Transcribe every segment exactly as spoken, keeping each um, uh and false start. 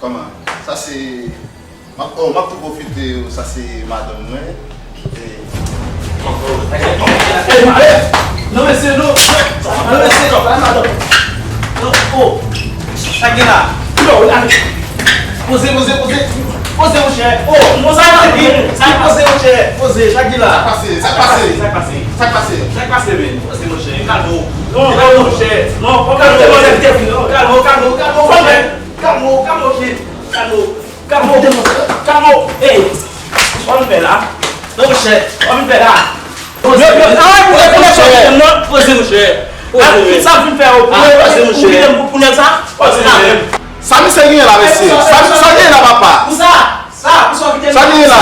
Kòman? Sa se, m ap, oh, m ap tou pwofite, sa se madanm mwen. E, Non, mesye, non. Non, mesye, non. Non, oh. Sa gen la? Poze, poze, poze. Poze, monchè. Oh, non, sa gen. Sa poze, monchè. Poze, sa gen la? Sa pase, sa pase. Sa pase. Sa pase, men. Poze, monchè. Kalme w. Non, kalme w, monchè. Non, kalme w, kalme w, kalme w, kalme w, monchè. Kalme w, kalme w, kid. Kalme w. Kalme w, kalme w. Ey, sa w vin fè la? Non, monchè, sa w vin fè la? Poze, poze, poze, poze, monchè. Poze, men. Sa w vin fè, ou kite m pou nèg sa? Poze la menm. Sa misye genyen la, mesye? Sa, sa genyen la, papa? Pou sa? Sa, pou sa w kite m? Sa genyen la?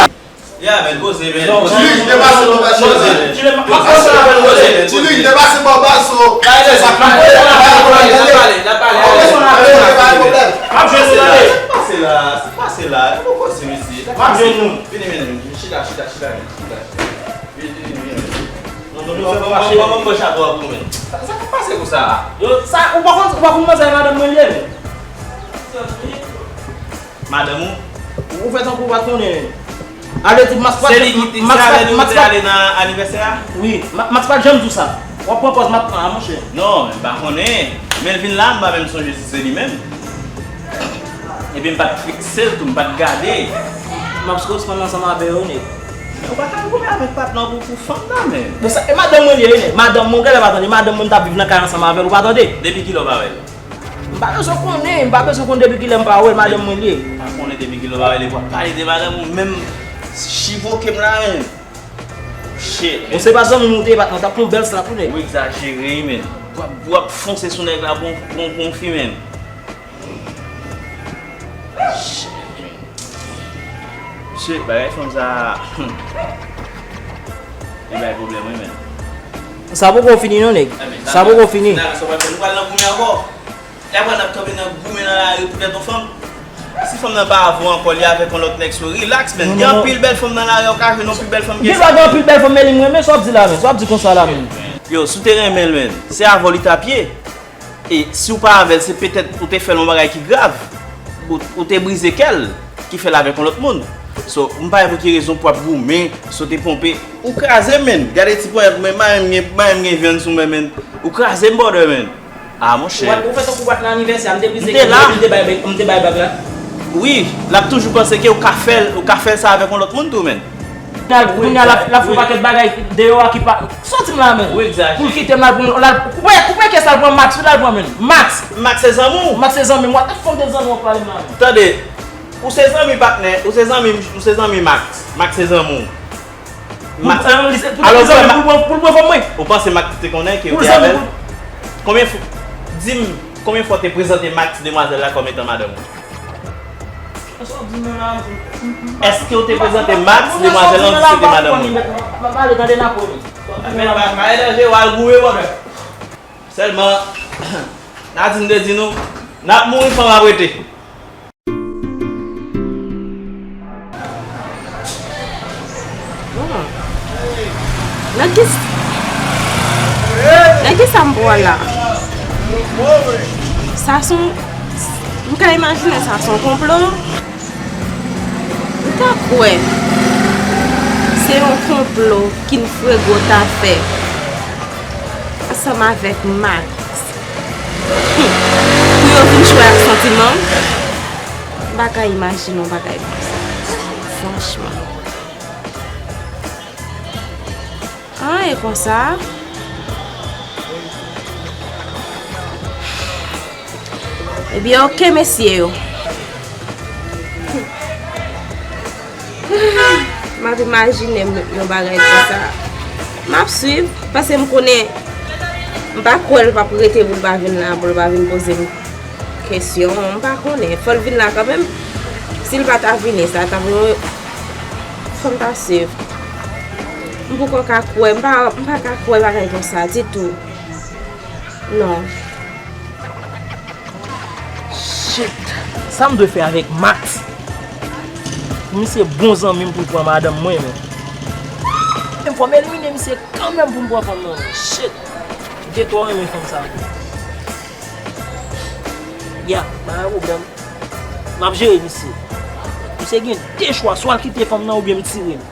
Ya, men, poze, men. Poze. Ti Luc, depase bò baso. Poze. Ti Luc, depase bò baso. Se sa k ap fè. N ap pale, n ap pale. N ap pale. N ap pale. N ap pale. N ap jwenn ou, tande. Pase la, pase la. Ou poze, mesye. M ap jwenn nou. Vini, vini, vini. Chita, chita, chita, vini, chita. Vini, vini, vini. Non, non, non, fè m fache. Ban m chapo a pou mwen. Sa, sa k pase konsa a? Yo, sa, ou pa konn, ou pa konn manzè madanm mwen li ye, men. Madanm ou? Ou fè tankou ou pa t konnen, men. Ale di Max pa. Se li ki te, se avè li ou te ale nan anivèsè a? Wi, Ma-, Max pa t janm di w sa. W ap pran pòz m ap pran a, monchè. Non, men m pa konnen. Men l vin la, m pa menm sonje si se li menm. Epi m pa t fikse l tou, m pa t gade. Max koresponn ansanm avè yo, nèg. Men ou pa ka goumen avèk patnè w pou, pou fanm nan, men. Bon, sa, e madanm mwen li ye, wi, nèg. Madanm mwen, ou genlè pa tande, madanm mwen, m t ap viv nan kay ansanm avè l, ou pa tande? Depi kilè w pa wè l? M pa bezwen konnen, m pa bezwen konn depi kilè m pa wè l, madanm mwen li ye. Pa konnen depi kilè w pa wè l, epi w ap pale de madanm ou, menm chivoke m la, men. Shit, man. Bon, se pa zanmi m ou te ye, patnè, w t ap pran yon bèl slap, wi, nèg. Ou egzajere, wi, men. W ap, w ap fonse sou nèg la, bon, bon, bon fi, men. Shit, man. Shit, bagay fanm sa, hmm. Li bay pwoblèm, wi, men. Sa poko fini, non, nèg. Sa poko fini. Sa, sa, sa, nou pral nan goumen ankò. Lè pral n ap kanpe nan goumen nan lari poutèt yon fanm. Si fanm nan pa avè w ankò, li avèk yon lòt nèg, so relax, man. Gen anpil bèl fanm nan lari a, ou ka jwenn yon pi bèl fanm ke sa. Gen dwa gen anpil bèl fanm, men li m renmen, sa w ap di la, men. Sa w ap di konsa la, men. Yo, si w te renmen l, man, se avè w li t ap ye. E si w pa avè l, se petèt ou te fè l yon bagay ki grav. Ou, ou te brize kè l, ki fè l avèk yon lòt moun. So, m pa wè pou ki rezon pou w ap goumen, sote ponpe. Ou kraze m, man. Gade ti ponyèt mwen, m pa menm gen, m pa menm gen vyann sou mwen, man. Ou kraze m, brother, man. Ah, monchè. Ou fè tankou w pa t nan anivèsè a, m te brize kè l, m te bay, m te bay bag la. Wi, l ap toujou panse ke ou ka fè l, ou ka fè l sa avèk yon lòt moun tou, man. Kounye a, l ap, l ap fè yon pakèt bagay deyò a ki pa. Sòti m la, man. Pou l kite m, l al pran, l al, koupe, koupe kès la, l al pran Max, wi, l al pran, man. Max! Max se zanmi w? Max se zanmi m, what the fuck de zanmi w ap pale m la, man? Tande, ou se zanmi patnè, ou se zanmi, ou se zanmi Max. Max se zanmi w. Max. Pou l pran fanm mwen. Ou panse Max te konnen ke ou te avè l? Konbyen fwa, di m, konbyen fwa w te prezante Max demwazèl la kòm etan madanm ou? Èske w te prezante Max demwazèl lan di se te madanm ou? Pa pale, tande, n ap wè. Afè pa, pa e danje, w al goumen, brother. Sèlman, Nadine te di nou, n ap mouri, fanm ap rete. Nan ki, nan kisa m pran la? Sa se yon, m ka imajine sa se yon konplo. M ta kwè se yon konplo Kin Fuego ta fè ansanm avèk Max. Hmm. Pou yo vin jwe ak santiman m? M pa ka imajine yon bagay konsa. Franchman. Ah, e konsa? Ebyen, oke, mesye yo. M ap imajine m yon bagay konsa. M ap swiv, paske m konnen, m pa kwè l p ap rete pou l pa vin la, pou l pa vin poze m kesyon. M pa konnen, fò l vin la kanmenm. Si l pa ta vini, sa t ap yon, fò m ta swiv. M poko ka kwè, m pa, m pa ka kwè bagay konsa ditou. Non. Shit! Sa m dwe fè avèk Max? Misye bon zanmi m pou l pran madanm mwen, men. Men fò m elimine misye kanmenm pou m pran fanm nan, men. Shit! M te twò renmen fanm sa. Ya, pa gen pwoblèm. M ap jere misye. Misye gen de chwa, swa l kite fanm nan oubyen m tire l.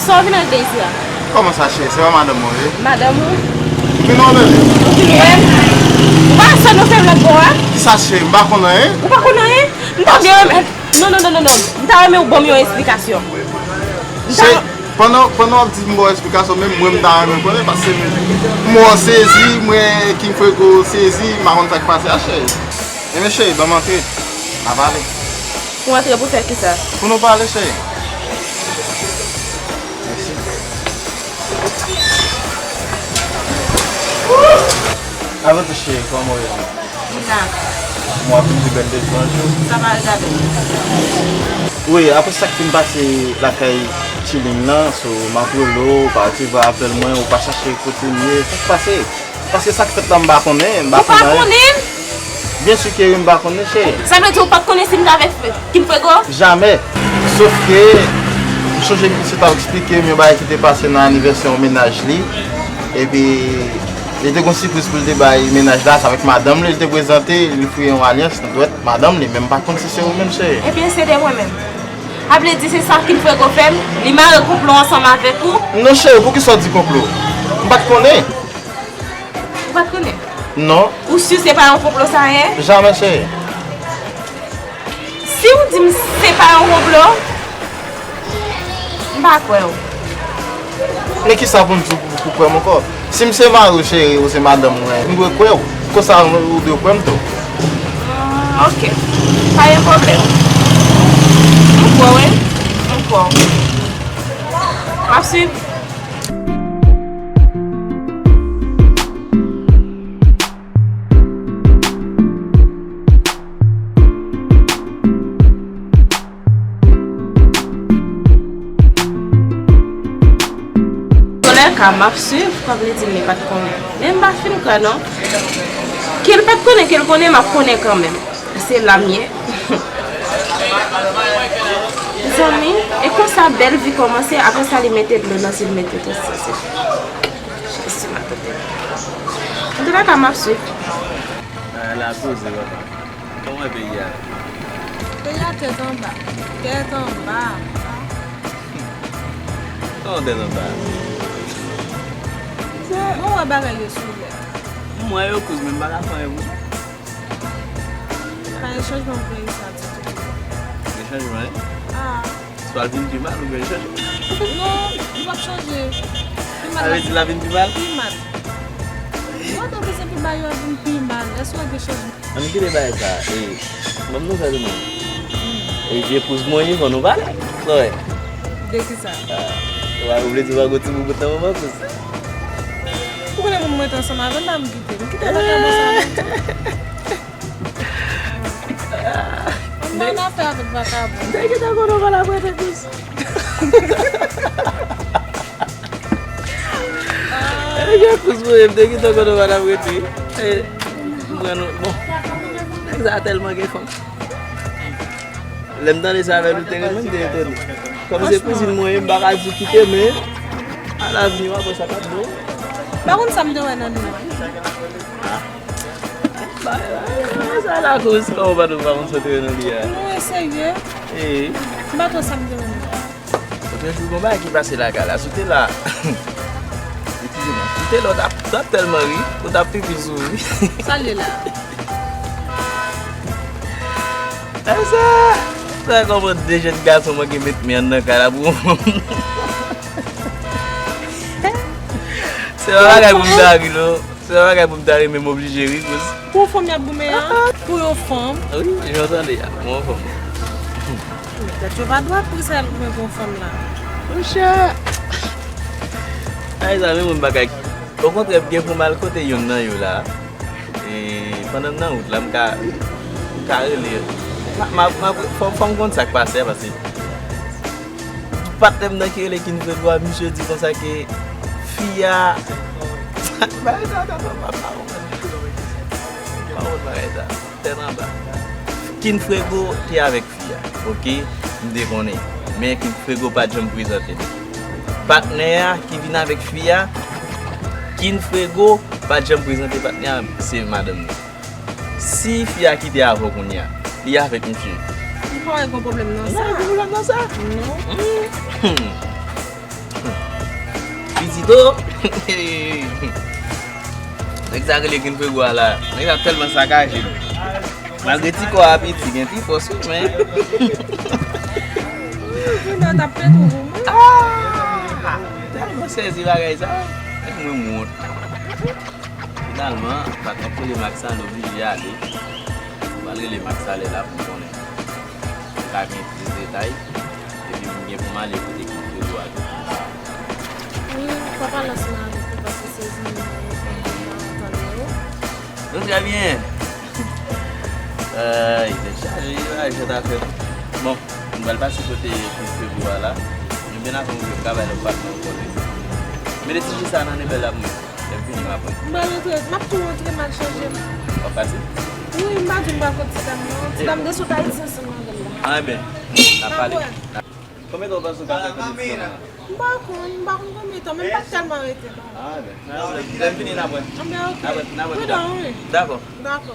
Sa w vin regle isi a? Kòman sa, cheri? Se pa madanm mwen, wi? Madanm ou? Ki non, bebe? Ou fin wè m? Ou pa wè sa nou fè m lòt bò a? Kisa, cheri? M pa konn anyen. Ou pa konn anyen? M ta byen renmen. Non, non, non, non, non. M ta renmen ou ban m yon esplikasyon. M ta Cheri, pandan, pandan w ap di m ba w esplikasyon, menm mwen, m ta renmen konnen, paske m wè w sezi, m wè King Fuego sezi, m pa konn sa k pase a, cheri. Enben, cheri, ban m antre. N a pale. Ou antre pou fè kisa? Pou nou pale, cheri. Mèsi. Avan tou, cheri, kòman w ye? M la. Mwen ap vin pi bèl de jou an jou. Sa pa regade m. Wi, apre sa k fin pase lakay Chilling lan, so, m ap rele w, ou pa resevwa apèl mwen, ou pa chache kote m ye. Sa k pase? Paske sa k fèt la, m pa konnen, m pa Ou pa konnen. konnen? Byen si ke wi, m pa konnen, cheri. Sa vle di ou pa t konnen si m t avèk King Fuego? Jamè. Sof ke, m sonje misye t ap eksplike m yon bagay ki te pase nan anivèsè yon mennaj li. Epi, li te gon sipriz pou l te bay mennaj la, sa vle madanm li, li te prezante, li fouye yon alyans nan dwèt madanm li, men m pa konn si se ou menm, cheri. Ebyen, se de mwen menm. A vle di se sa King Fuego fè m? Li mare konplo ansanm avèk ou? Non, cheri, poukisa w di konplo? M pa t konnen. Ou pa t konnen? Non. Ou si se pa yon konplo sa ye? Jamè, cheri. Si w di m se pa yon konplo, m pa kwè w. Men kisa pou m di w pou, pou kwè m ankò? Si m se mari w, cheri, ou se madanm mwen, m dwe kwè w. Konsa, ou dwe kwè m tou. Hmm, ok. Pa gen pwoblèm. M kwè w, wi. M kwè w. M ap swiv. Antouka, m ap swiv, sa vle di li pa t konnen. Men m pa fin kwè non. Ke l pa t konnen, ke l konnen, m ap konnen kanmenm. Se la m ye. Zanmi, e konsa bèl vi kòmanse, apre sa li mete dlo nan zye l, mete tout sa, se Jezi, m ap tande. Antouka, m ap swiv. Ah, la koze, papa. Kòman peyi a? Peyi a tèt anba. Tèt anba. Kòman tèt anba? Bon, wè bagay yo sou lè. M wè yo kouz, men m pa ka fè anyen pou sa. Pa gen chanjman pou peyi sa ditou. Gen chanjman, wi? Ah. Swa l vin pi mal oubyen l chanje. Non, li p ap chanje. Pi mal. Sa vle di l ap vin pi mal? Pi mal. Mwen te bezwen pi mal, yo ap vin pi mal. Èske w ap gen chanjman? Ann kite bagay sa. E, ban m nouvèl ou menm. E vye kouz mwen ye, fò nou pale. Sa w wè? De kisa? Ah, ou vle di w pa gon ti boubout nan manman kouz? Ou konnen moun mwen te ansanm avè l la, m kite l. M kite l nan kay mwen sa. Ann ba n afè avèk vakabon. Nèg ki ta konn ou pa la prete plis. E gen plis mwen, m te gentan konn ou pa t ap rete. E, m pran nou, bon. Nèg sa a tèlman gen fanm. Lè m tande sa avè l, ou te renmen, m te etone. Kòm se kouzin mwen ye, m pa ka di kite, men alavni, w ap wè sa k ap bon. M pa konn sa m te wè nan li. Ah. Sa la koz, kòman w pa t, w pa konn sa w te wè nan li a? Non, e serye. Ee. M pa t wè sa m te wè nan li a. Lòt jou, gon bagay ki pase lakay la. Si w te la, eskize mwen, si w te la, w t ap, w t ap tèlman ri, ou t ap pipi sou ou, wi. Sa l ye la? E sa, sa kòman de jèn gason manke met men anndan kay la pou yon fanm. Se pa bagay pou m ta ri, non. Se pa bagay pou m ta ri, men m oblije ri, kouz. Pou yon fanm y ap goumen an? Pou yon fanm? Wi, jan w tande a, pou yon fanm. Tèt yo pa dwat pou sa y ap goumen pou yon fanm la. Monchè! Ay, sa menm mwen m pa ka. Okontrè, m gen pou m al kote yonn nan yo la. E pandan m nan wout la, m ka, m ka rele. Ma, ma, ma, fò, fò m konn sa k pase a, paske patnè m nan ki rele King Fredwa, misye di konsa ke fi a, bagay sa, sa, sa, pa, pa, pa, Bagay sa, tèt anba. Kin Frego te avèk fi a, oke, m te konnen. Men Kin Frego pa t janm prezante l. Patnè a ki vin avèk fi a, Kin Frego pa t janm prezante patnè a, se madanm li. Si fi a kite avè w kounye a, li avèk misye. M pa wè gen pwoblèm nan sa. Non, gen pwoblèm nan sa. Non. Hmm. Pitit o! Nèg sa rele Kin Frego a la. Nèg sa tèlman sakaje. Malgre ti kò a piti, gen ti fòs wi, men. Bruno t ap pete pou mwen. Ah! Tèlman sezi bagay sa. Mwen wont. Finalman, patnè k rele Max sa, nou oblije ale. Nou pral rele Max talè la pou konnen. Pou ka gen plis detay. Epi m gen pou m ale kote ki Fredo a tou. Wi, papa lans mwen avèk ou paske se zanmi mwen yo, fòk mwen pa antann yo. Nou trè byen. Ay, tèt chaje, wi, ay, tèt afè. Bon, m pral pase kote ki Fredo a la. Men byen avan m rive, m ka bay lòt patnè ankò, wi. Mete ti ji sa nan nenpèl la pou mwen. Lè m fini, m ap pran. M pral rantre, m ap tou rantre, m al chanje m. W ap pati? Wi, m pa di m pral kot ti dam nan. Ti dam de sot Ayiti ansanm avè l la. Ah, ben, n ap pale. N ap wè. Konbyen tan w panse w ka fè kote ti dam nan? M pa konn, m pa konn konbyen tan, men m pa t tèlman rete non. Ah, ben. Lè m fini, n ap wè. Ah, ben, ok. N ap wè, n ap wè pita. Pridan, wi. Dakò. Dakò.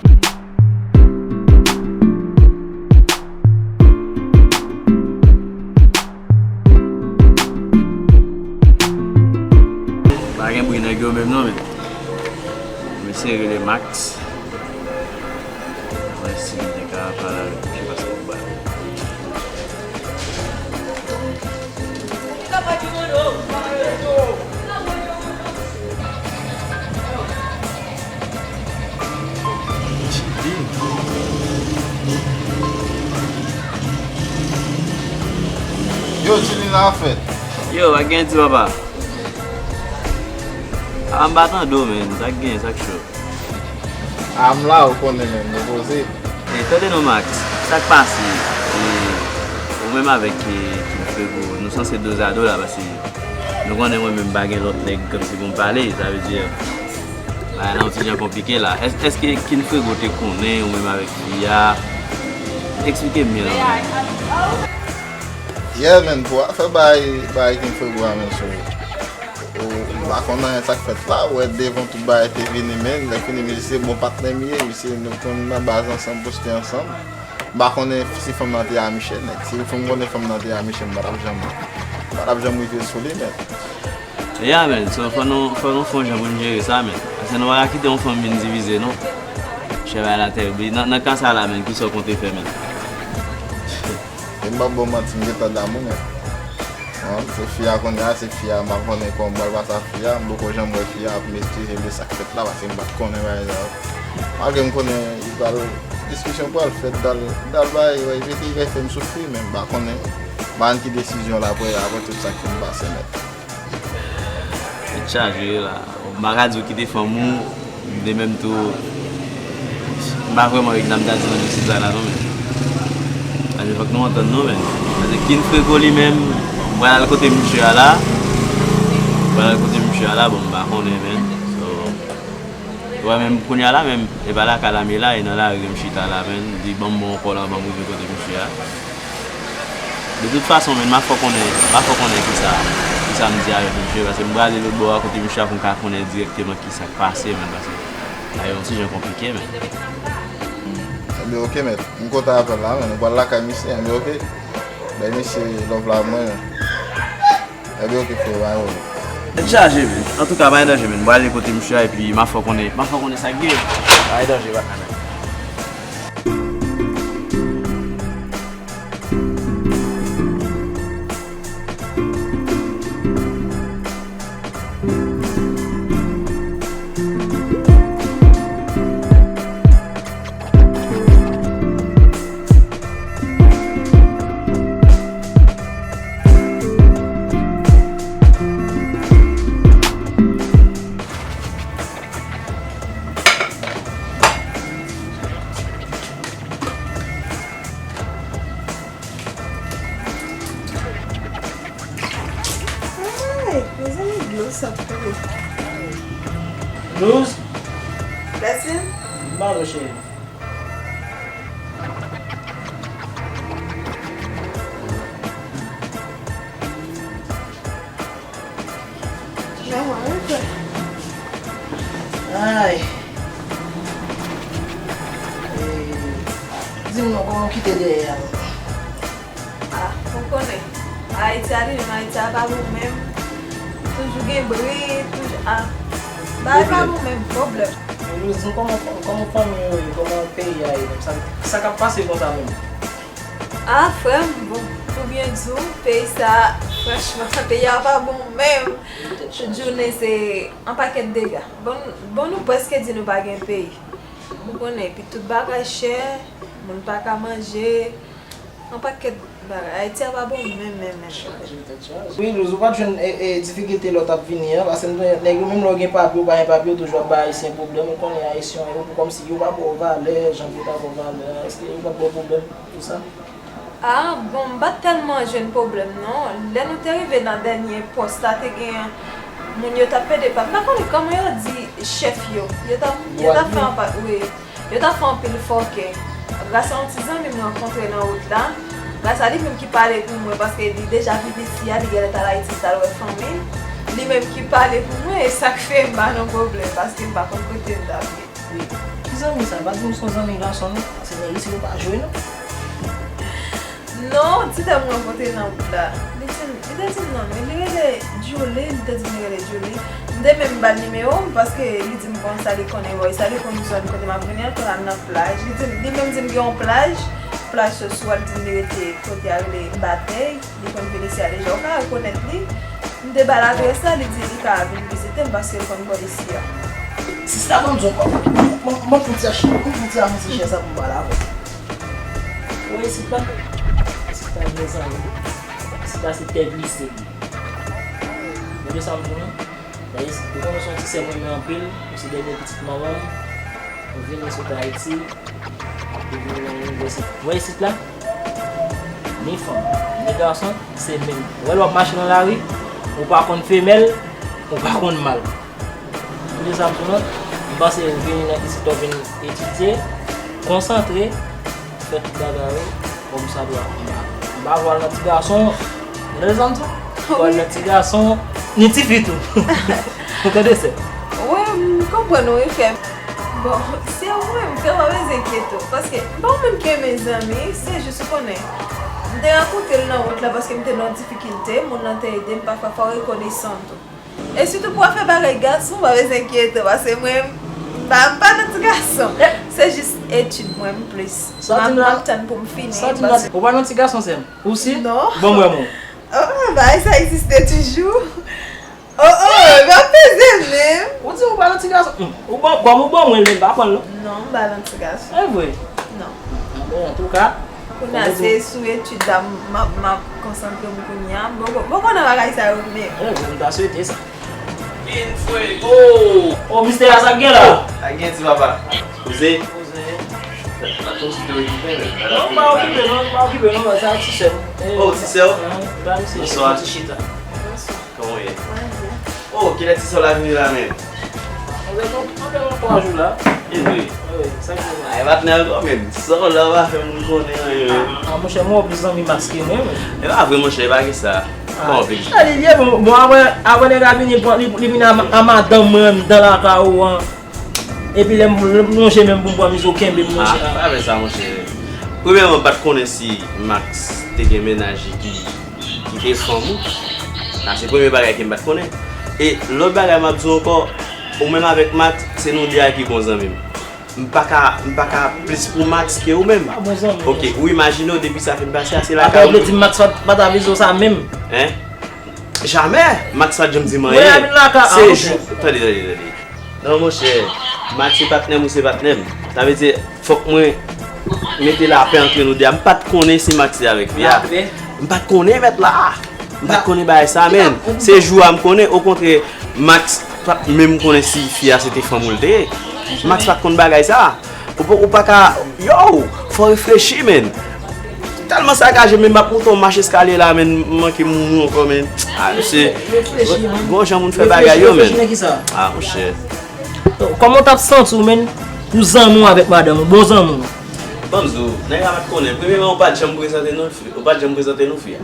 Pa gen bri nèg yo menm non, men. Mesye rele Max. Mwen si m te ka pale avèk li paspò ba. Yo, Chilin, sa fèt? Yo, pa gen ti papa. A, m pa tande w, men. Sa k gen, sa k cho? A, m la, ou konnen, men. Nou poze. E, tande non, Max. Sa k pase? E, ou menm avèk, e, King Fuego, nou sanse dozado la, paske nou konnen mwen menm m pa gen lòt nèg kòmsi pou m pale, sa vle di, bagay la yon ti jan konplike la. Ès-, èske King Fuego te konnen ou menm avèk fi a? Eksplike m byen non, man. Yeah, man, pou afè bay, bay King Fuego a, man, so, ou, m pa konn anyen sa k fèt la, ou wè devan tout bagay te vini, man, lè fini, misye se bon patnè m ye, misye nou konn nan baz ansanm, poste ansanm. M pa konnen si fanm nan te a Michel, nèg. Si m konnen fanm nan te a Michel, m pa t ap janm, m pa t ap janm rive sou li, men. Ya, men, so, fò nou, fò nou fè yon jan pou n jere sa, men. Paske nou pa ka kite yon fanm vin divize nou. Chè bay la tèl bri. Nan, nan ka sa la, men, kisa w konte fè, men? E m p ap ba w manti, m gentan damou, men. An, se fi a kounye a, se fi a, m pa konnen kòman m pral pase ak fi a, m poko janm wè fi a, ap m eskize m de sa k fèt la, paske m pa t konnen bagay sa yo. Malgre m konnen li pral, diskisyon pral fèt, dal, dal bay, wè, li mete, li fè m soufri, men m pa konnen, m pa konn ki desizyon l ap pran, apre tout sa k fin pase, men. Tèt chaje la. M pa ka di w kite fanm ou, de menm tou, m pa vrèman wè ki sa m ta di nan dosye sa la non, men. Paske fòk nou antann nou, men. Paske King Fuego li menm, m pral al kote misye a la. M pral al kote misye a la, bon, m pa konnen, men. So, ou wè menm kounye a la menm, e pa lakay la m ye la, e nan lari m chita la, men. Di ban m bon kò la, ban m rive kote misye a. De tout fason, men, m a fè w konnen, m a fè w konnen kisa, kisa m di avèk misye, paske m prale lòt bò a kote misye a pou m ka konnen dirèkteman kisa k pase, men, paske bagay yo yon ti jan konplike, men. Ebyen, oke, mèt. M kontan apèl la, men. Nou pral lakay misye, ebyen, oke. Bay misye love la pou mwen, men. Ebyen, oke, frè, pa gen pwoblèm. Tèt chaje, men. Antouka, pa gen danje, men. M prale kote misye a, epi m a fè w konnen, m a fè w konnen sa k gen. Pa gen danje, pa kanal. Ay, mezanmi, dlo sa tou. Blues? Blessing? M pa bon, cheri. Ay. Eh, di m non, kòman w kite dèyè a? Ah, ou konnen. Ayiti a li menm, Ayiti a pa bon menm. Toujou gen bri, toujou, ah. Bagay pa bon menm, pwoblèm. Rouzin, kòman, kòman fanmi yo ye? Kòman peyi a ye menm? Sa, sa k ap pase konsa menm? Ah, frè m, bon, pou byen di w, peyi sa, franchman, peyi a pa bon menm. Tout jounen se yon pakèt dega. Bon, bon, nou prèske di nou pa gen peyi. Ou konnen, epi tout bagay chè, moun pa ka manje, yon pakèt bagay. Ayiti a pa bon menm, menm, menm. Wi, Luz, ou pa t jwenn, e, e, difikilte lè w t ap vini an, paske m konnen nèg yo, menm lè w gen papye, ou pa gen papye, yo toujou ap bay Ayisyen pwoblèm. Ou konnen Ayisyen yo, kòmsi yo pa ba w valè, jan yo ta ba w valè a, èske yo pa t ba w pwoblèm pou sa? Ah, bon, m pa t tèlman jwenn pwoblèm, non. Lè nou te rive nan dènye pòs la, te gen moun yo t ap pede pa. M pa konnen kòman yo di chèf yo. Yo t ap, yo t ap fè anpa, wi. Yo t ap fè anpil fòkè. Gras a yon ti zanmi m rankontre nan wout la, gras a li menm ki pale pou mwen, paske li deja viv isi a, li genlè t al Ayiti, li t al wè fanmi l. Li menm ki pale pou mwen, e sa k fè m pa nan pwoblèm, paske m pa konn kote m t ap ye. Wi. Ki zanmi sa? Pa di m se yon zanmi gason, non. Paske nèg isi yo pa jwe, non. Non, ti dam m rankontre nan wout la. Li di m, li te di m non, men li rele Julie, li te di m li rele Julie. M te menm ba l nimewo m, paske li di m konsa li konnen bò sa, li konn zòn kote m ap vini an, kote m nan plaj. Li di m, li menm di m gen yon plaj, plaj Soswa, li di m li rete kote a rele Batèy. Li konn vin isi a deja, ou ka rekonèt li. M te ba l adrès la, li di li ka vin vizite m paske l konn bò isi a. Sista, ban m di w, ban m, ban m, ban m fè ti achte, ban m fè ti avanse chèz la pou m pale avè w. Ou wè isit la? Isit la gen zanmi. Isit la se tè glise li. Ou tande sa m di w lan? Dayè, ou konnen se yon ti sè mwen renmen anpil, ou se dènye pitit manman m, ou vini sot Ayiti, ou vini nan inivèsite. Ou wè isit la? Ni fanm, ni gason, se menm. Ou wè lè w ap mache nan lari, ou pa konn femèl, ou pa konn mal. Ou tande sa m di w lan? M panse ou vini nan isit la, ou vin etidye, konsantre, fè tout bagay ou kòmsadwa. M pa, m pa vle al nan ti gason, ou tande sa m di w? Ou al nan ti gason, ni ti fi tou. Ou tande sè? Wi, m konprann ou, wi, frè m. Bon, se ou menm, frè m, pa bezwen enkyete w, paske m pa ou menm ki renmen zanmi, se jis ou konnen. M te rankontre l nan wout la paske m te nan yon difikilte, moun nan te ede m, pafwa fò w rekonesan tou. E sitou pou afè bagay gason, pa bezwen enkyete w, paske mwen, m pa, m pa nan ti gason. Se jis etid mwen, m plis. M ap, m ap tann pou m fini. Sa w di m la, ou pa nan ti gason, sè m? Ou si? Non. Bon, m wè m. Oh, bagay sa egziste toujou. Oh, oh, m ap peze menm. Ou di ou pa nan ti gason? Hmm. Ou bon, kòm ou bon, mwen, m pa pran l, non. Non, m pa nan ti gason. E vre? Non. Bon, antouka, kounye a, se sou etid la m ap, m ap konsantre m kounye a. M poko, m poko nan bagay sa yo, men. E vre, m ta swete sa. Kin Fuego! Oh, mistè a, sa k gen la? Sa k gen, ti papa? Poze. Poze. Sa tonton ti te okipe, men. Non, m pa okipe, non, m pa okipe, non, sa ti sè m. Oh, ti sè w? Bonswa. Ti chita. Kòman w ye? Mwen byen. Oh, kilè ti sè w la vini la menm? Anpil, anpil, anpil twa jou la. E vre? Wi, sa k gen la? Ay, patnè ankò menm. Ti sè w la pa fè moun konnen anyen menm. Ah, monchè, mwen wè w plis zanmi Max ke mwen, men. E pa vre, monchè, e pa gen sa. Ah, kòman w vle? Sa li ye, bon, bon, apre, apre nèg la vini, li, li vini a, a madanm mwen anndan lakay ou an. Epi lè m, lè m lonje men m pou m pran mizo kenbe m, monchè. Ah, pa fè sa, monchè. Premyèman, m pa t konnen si Max te gen mennaj li ki, ki te fanm ou. Sa se premye bagay ke m pa t konnen. E lòt bagay m ap di w ankò, ou menm avèk Max, se nou de a ki bon zanmi m. M pa ka, m pa ka plis pou Max ke ou menm. Pa bon zanmi. Ok, ou imajine w depi sa fin pase a, se lakay ou. Apre w vle di m Max pa, pa ta vize w sa menm? Hein? Jamè! Max pa t janm di m anyen. Mwen avin lakay a, se jou, tande, tande, tande. Non, monchè, Max se patnè m, ou se patnè m. Sa vle di, fòk mwen mete lapè antre nou de a. M pa t konnen si Max te avèk fi a. Lapè? M pa t konnen, mèt la. M pa t konnen bagay sa, menm. Se jou a m konnen. Okontrè, Max pa t menm konnen si fi a se te fanm ou l te ye. Max pa t konn bagay sa. Ou pa, ou pa ka, yo, fò w reflechi, menn. Tèlman sakaje, men m ap monte yon mach eskalye la, menn, m manke mouri ankò, menn. Ah, mesye, gon jan moun fè bagay yo, menn. Ah, monchè. Kòman w t ap santi w, menn, pou zanmi w avèk madanm ou, bon zanmi w? Ban m di w, nèg la pa t konnen. Premyèman, ou pa t janm prezante nou fi, ou pa t janm prezante nou fi a.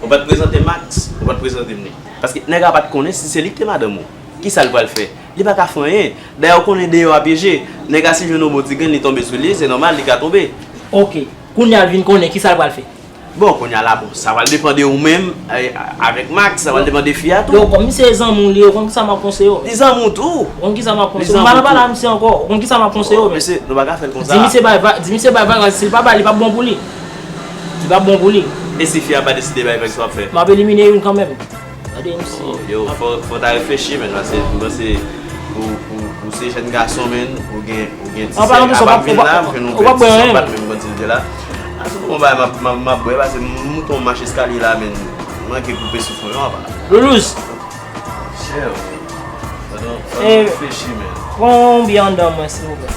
Ou pa t prezante Max, ou pa t prezante m li. Paske nèg la pa t konnen si se li ki te madanm ou. Kisa l pral fè? Li pa ka fè anyen. Dayè, ou konnen deyò a pyeje. Nèg la si jwenn yon bon ti grenn, li tonbe sou li, se nòmal, li ka tonbe. Ok. Kounye a l vin konnen, kisa l pral fè? Bon, kounye a la, bon, sa pral depann de ou menm, eh, avèk Max, sa pral depann de fi a tou. Yo, kòm se zanmi w li ye, ou konn kisa m ap konseye w, men. Li zanmi w tou. Ou konn kisa m ap konseye w. M pa nan pale a misye ankò, ou konn kisa m ap konseye w, men. Mesye, nou pa ka fè l konsa. Di misye bay va-, di misye bay vag, si l pa bay, li p ap bon pou li. Li p ap bon pou li. E si fi a pa deside bay vag, sa w ap fè? M ap elimine youn kanmenm. Gade misye. Oh, yo, fò, fò w ta reflechi, men, paske m panse ou, ou, ou se jèn gason, men, ou gen, ou gen ti sèy. An palan de sa, ou p ap, ou p ap, ou p ap bwè anyen. Bat menm kantite la. Ase bon bay m ap, m ap, m ap bwè, paske m moute yon mach eskalye la, men, m manke koupe souf mwen, apa. Loulouz. Chè, wi. Fò nou, fò nou reflechi, men. Pran yon byè anndan mwen, silvouplè.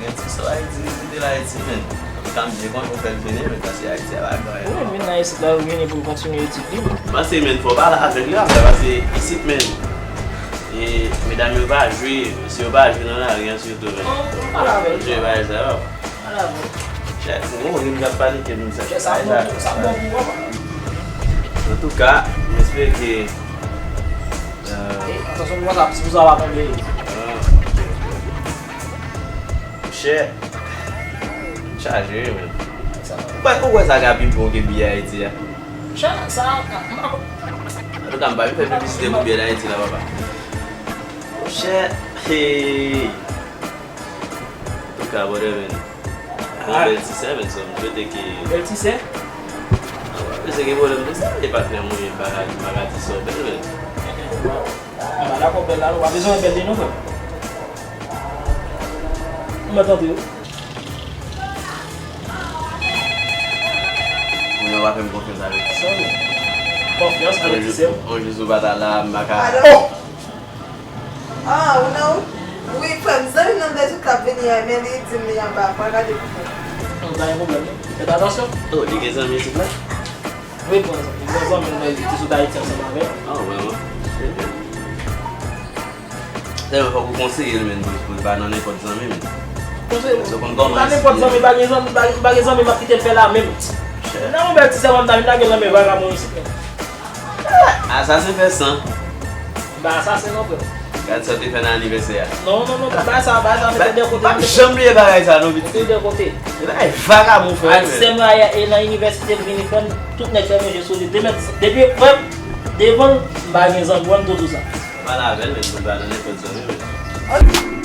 Gen ti sou Ayiti, li kite l Ayiti, men. Antouka, m byen kontan w fè l vini, men, paske Ayiti a pa gen anyen. Wi, l vin nan isit la, l vini pou l kontinye etid li. M panse, men, fò w pale avèk li, apre, paske isit, men, e, medam yo pa jwe, si yo pa jwe nan lari an, sitou, men. Yo jwe bagay sa yo. Chè, se yon rim k ap panike m, sa. Chè, sa bon, sa bon pou ou, papa. Antouka, m espere ke, euh, e, atansyon pou sa, pou sa pa tonbe. Ah, ok, ok. Chè, m chaje, wi, men. Ou pa, ou kwè sa ka pi bon ke biyè Ayiti a? Chè, sa, m pa. Antouka, m pa vin fè piblisite pou biyè Ayiti la, papa. Chè, hey. Antouka, brother, men. Bon, bèl ti sè, men, so, m swete ke... Bèl ti sè? Mwen se gen pwoblèm de sa, e patnè mwen, m pa ka, m pa ka di sa, bèl, men. M pa dakò, bèl la, nou pa bezwen bèl li non, frè. Mwen tande w. Kounye a w pa fè m konfyans avèk ti sè. Konfyans avèk ti sè w? On jou, on jou sou pa ta la, m pa ka. Oh! Ah, ou nan wout? Wi, frè m, zanmi m nan Bèljik t ap vini yè, men li di m li anba. Pral gade pou frè m. Ou pa gen pwoblèm, non? Fèt atansyon. Oh, li gen zanmi isit la? Wi, bon, li gen zanmi m nan, li te sot Ayiti ansanm avè l. Ah, vrèman? Se byen. Sèlman fòk ou konseye l, men, pou, pou l pa nan nenpòt zanmi, men. Konseye m? Paske w konn kòman pa nenpòt zanmi, pa gen zanmi, pa, pa gen zanmi, m ap kite l fè la menm. Nan yon bèl ti sèmòn, m ta vin lage l nan men vagabon isit, men. Asasen fè san. M pa asasen non, frè m. Gad sa w te fè nan anivèsè a. Non, non, non, pa bay sa, bay sa, mete de kote. Pa janm bliye bagay sa non, pitit. Mete de kote. Se bagay vagabon, frè m. Sè m la, e nan inivèsite, l vini, frè m, tout nèg fèmen je sou li. Demen, depi, frè m, devan l, m pa gen zanmi, w wè m tou di w sa. Pale avè l, men, pou l pa nan nenpòt zanmi, men.